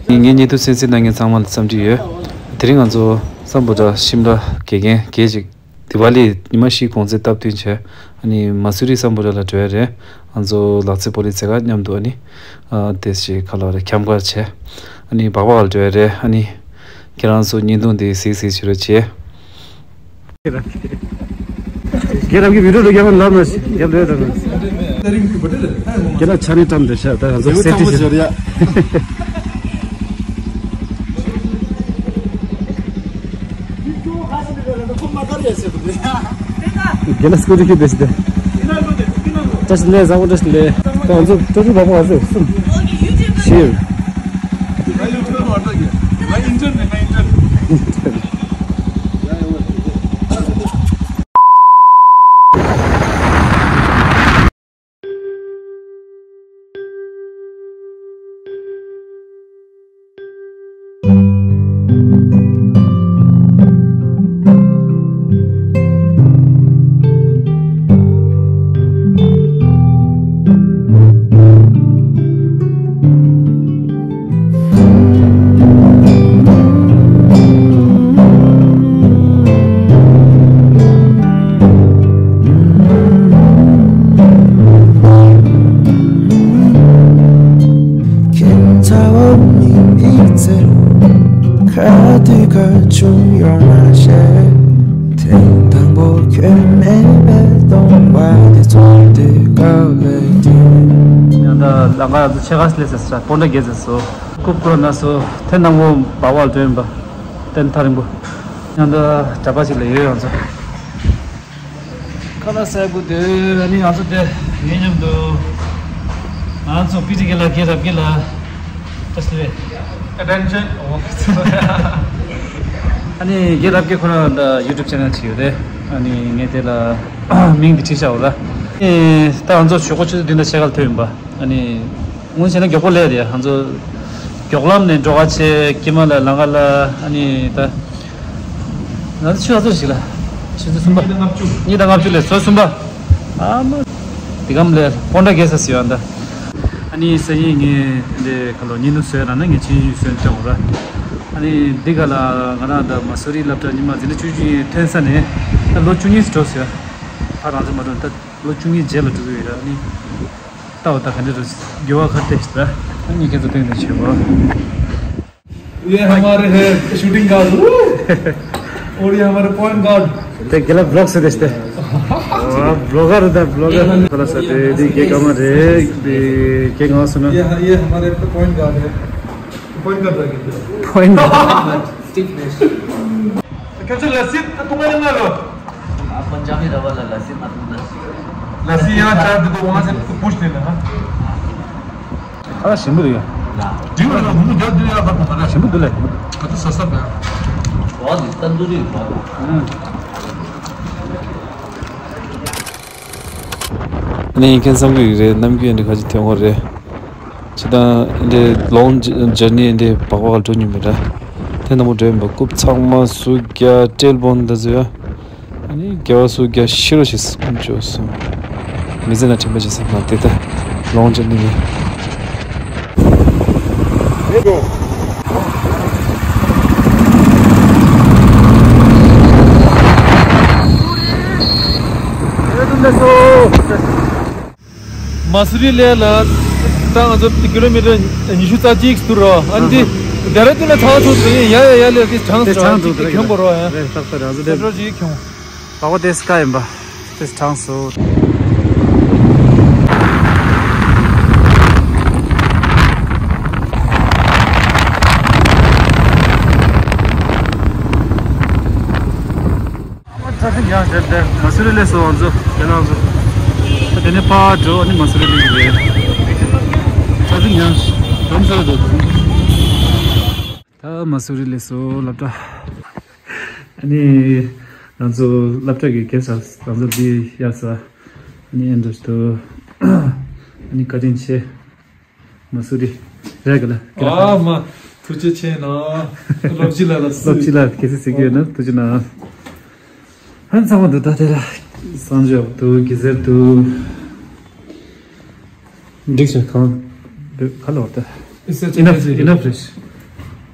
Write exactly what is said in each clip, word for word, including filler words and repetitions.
ངའི་བརྙན་ཐུང་གསན་གཟིགས་གནང་མཁན་ཚང་མ་ལ་འཚམས་འདྲི་ཡོད། དེ་རིང་ང་ཚོ་སམ་བྷོ་ཊ་ཤིམ་ལ་དགེ་རྒན་དགེ་ཅིག་དི་ཝ་ལི་ཉི་མ་བཞི་གོང་ཚེ་སྟབས་བསྟུན་བྱས། ཨ་ནི་མ་སུ་རི་སམ་བྷོ་ཊ་ལ་འགྲོ་ཡ་རེད། ང་ཚོ་ལག་རྩེད་སྤོ་ལོའི་རྩེད་ཁག་མཉམ་དུ་ཨ་ནི་ཨ་དེ་ཞིག་ག་ལ་རེད། འཁྱམ་གར་བྱས། ཨ་ནི་སྦག་སྦག་ལ་འགྲོ་ཡ་རེད། ཨ་ནི་ཁྱེད་རང་ཚོ་བརྙན་ཐུང་འདི་གཟིགས་གཟིགས་བྱེད་རོགས་བྱེད། རྒྱལ་རབས་ཀྱི་བི་ཌིའོ་རྒྱབ་ལ་ལབ་ན་རྒྱབ་ལོས་དང་། རྒྱལ་རབས་ཆ་ནས་བཀྲམ་འདི་ཤ་ད་ང་ཚོ་སེ་ཏི་ཞིག་རྒྱལ་རབས་སྐུ་དྲི་ཁྱེར་འདི་ཞིག་ད། བཀྲ་ཤིས་བདེ་ལེགས། བཟང་པོ། བཀྲ་ཤིས་བདེ་ལེགས། ད་ང་ཚོ་ཀྲོ་ཀྲོ་བ་བ་ཟེར་གསུམ་བཞི་ཡོད། ཁྱེད་ཚ་བོ་མིག་མིག་ཚེ། ག་དུས་ག་བྱུང་ཡོང་མ་ཤེས། ཐེངས་དང་པོ་ཁྱོད་མེད་པའི་སྟོང་པ་དེ་ཚོར་དུས་དགའ་བའི་དུས། ཡང་ད་ལང་ཀ་ར་ཚོ་ཆེ་ཁ་སླེབས་ཟེར་ས་པོན་ཏྲ་རྒྱལ་ཟེར་སོ། རྐུབ་བསྐོར་ན་སོ་ཐེངས་དང་པོ་སྦག་སྦག་ལ་འགྲོ་ཡིན་པ། ཏན་ཐ་རིང་པོ། ཡང་ད་གྲྭ་པ་ཅིག་ལ་ཡོད་ཡང་ཚོ། ཁ་ལག་ཟ་དགོས་འདོད། ཨ་ནི་ང་ཚོ་དེ་ངའི་མཉམ་དུ་ང་ཚོ་པི་ཏི་རྒན་ལགས། རྒན་རབ་རྒན་ལགས། བཀྲ་ཤིས་བདེ་ལེགས། Attention. ཨ་ནི་རྒན་རབ་རྒན་ཁོ་རང་ད་ཡུ་ཊུབ་ཆེ་ནལ་ཅིག་ཡོད་རེད། ཨ་ནི་ངས་དེ་ལ་མིང་འདི་བྲིས་བཞག་ཡོད་ལ། ཨེ་ད་ང་ཚོ་ཞོགས་པ་ཆུ་ཚོད་བདུན་དང་ཕྱེད་ཀ་ལ་ཐོན་ཡིན་པ། ཨ་ནི་སྔོན་བྱས་ན་མགྱོགས་པོ་སླེབས་རེད། ང་ཚོ་མགྱོགས་ལམ་ནས་འགྲོ་ག་བྱས། ཀྱེ་མ་ལ་ལང་ཀ་ལ། ཨ་ནི་ད་ང་ཚོ་ཆུ་ཚོད་ཞིག་ལ། ཆུ་ཚོད་གསུམ་པ། གཉིས་དང་ལྔ་བཅུ། གཉིས་དང་ལྔ་བཅུ་ལ་ཟོ་གསུམ་པ། ཨ་མ། དེ་གམ་ལས་པོན་ཏྲ་རྒྱལ་ས་ཟེར་བ་འདྲ། ཨ་ནི་སང་ཉིན་ངས་འདི་ག་ལོ་བརྙན་ཐུང་བཟོས་ར་ན་ངས་ཆིན་ཡུས་བཟོས་བཏང་བ་ར། ཨ་ནི་འདི་ག་ལ་ང་རང་ད་མ་སུ་རི་སློབ་གྲྭ་ཉི་མ་འཛིན་གྲྭ་བཅུ་གཅིག་ཐོན་ས་ནས་ད་ལོ་བཅུ་གཉིས་སུ་འགྲོ་ཟེར། ཕ་རང་ཚོ་མ་འགྲོ་ད་ལོ་བཅུ་གཉིས་རྗེས་ལ་འགྲོ་གི་ཡོད་ར། ཨ་ནི། ལྟ་བ་ད་ག་འདྲ་རེད། འགྱུར་བ་ག་འདྲ་ཞིག་ར། ཨ་ནི་ཁྱེད་ཚོ་སྟེང་དུ་བྱེད་པ། ये हमारे हैं शूटिंग गार्ड। और ये हमारे पॉइंट गार्ड। དེ་རྒན་ལགས་བི་ལོག་ཟེར་ཏེ་ཤི་ཏེ། ཨོ་བི་ལོག་གར་རེད་ད། བི་ལོག་གར། ཁོ་ལ་ས་དེ་དེ་རྒན་ག་མ་རེད། དེ་རྒན་ག་སོང་ན། ये ये हमारे पॉइंट गार्ड है। पॉइंट गार्ड है। Point guard. स्टिफनेस। ཁྱོད་ཚོ་ལ་སི་ད་གཏོང་ཡ་ལ་ལ། आप पंजाबी रवा ला लस्सी मत पीना। लस्सी यहाँ चार दे दो, वहाँ से तो पूछ लेना, हाँ। ཨ་ཞིམ་པོ་རེད། ཡ། ཞིམ་པོ་འདུག་ལ། ཁ་ཐུག་ས་ས་པ། बहुत ही तंदूरी बहुत। ཨ་ནི་ཁྱེད་བསམ་གི་རེད། ནམ་རྒྱུན་འདི་ཁ་ཅིག་ཐོན་གོ་རེད། ཇི་ལྟར་འདི་ལོང་ཇར་ནི་འདི་སྦག་སྦག་འགྲོ་མྱོང་མེད་ར། དེ་ནང་མོ་འགྲོ་ཡིན་པ། རྐུབ་ཚང་མ་སུ་རྒྱ་ཏྲེལ་བོན་ད་ཟེར། ཨ་ནི་རྒྱ་བ་སུ་རྒྱ་ཤི་རོ་ཞིག་སྐུམ་བཅོས་སོང་། མི་ཚེ་ན་དྲན་པ་བྱེད་ས་མ་དེ་ད་ལོང་ཇར་ནི་ནི། མ་སུ་རི་ལས་ལ། ད་ང་ཚོ་ཀི་ལོ་མི་ཊར་ཉི་ཤུ་རྩ་གཅིག་ཟུར་རོ། ཨ་ནི་ཌེ་ར་ཌུན་ལ་ཚང་ཚོ་ཡིན། ཡ་ཡ་ཡ་ལས་ཀྱི་གྲངས་སུ་རོ། ཅིག་གིས་ཁྱོང་གོ་རོ། ཡ་རེད། ཏག་ཏག་རེད། ང་ཚོ་ཌེ་ར་ཌུན་གྱིས་ཁྱོང་། ཨོ་དེ་སི་ཀ་ཡིན་པ། དེ་གྲངས་སུ། ཚ་ཚིག་ཡང་དེར་དེར་མ་སུ་རི་ལས་སོ་ང་ཚོ་དེ་ནང་ཚོ། ད་དེ་ནས་ཕར་འགྲོ། ཨ་ནི་མ་སུ་རི་ལས་ཀྱི་རེད། ཚ་ཚིག་ཡང་དམ་ས་རེད་འདུག་ད་མ་སུ་རི་ལས་སོ་སློབ་གྲྭ། ཨ་ནི་ང་ཚོ་སློབ་གྲྭ་གི་གེ་སར་ང་ཚོ་འདི་གཡར་ས། ཨ་ནི་ཨེ་འདྲ་ཞིག་འདུག་ཨ་ནི་བཀའ་དྲིན་ཆེ། མ་སུ་རི་རེད་ག་ལ། ཨ་མ། ཐུགས་རྗེ་ཆེ་གནང་། སློབ་སྤྱི་ལགས་ལ། སློབ་སྤྱི་ལགས་གལ་སྲིད་གཟིགས་ཀྱི་ཡོད་ན་ཐུགས་རྗེ་གནང་། ཧན་ཚང་མ་འདུག་ད་དེ་ལ་གསང་སྤྱོད་འདུག་གེ་སར་འདུག་འགྲིག་ཆ་གང་འདུག་ག་ལ་བར་ད། It's such a enough, busy day. Enough རེད།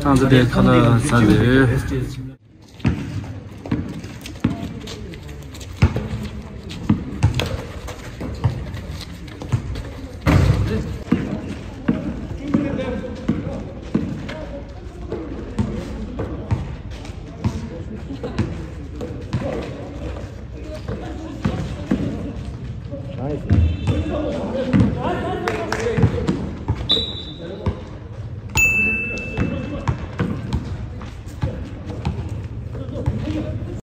ཚང་ཚོ་དེ་ཁ་ལག་ཟ་འདོད། Nice.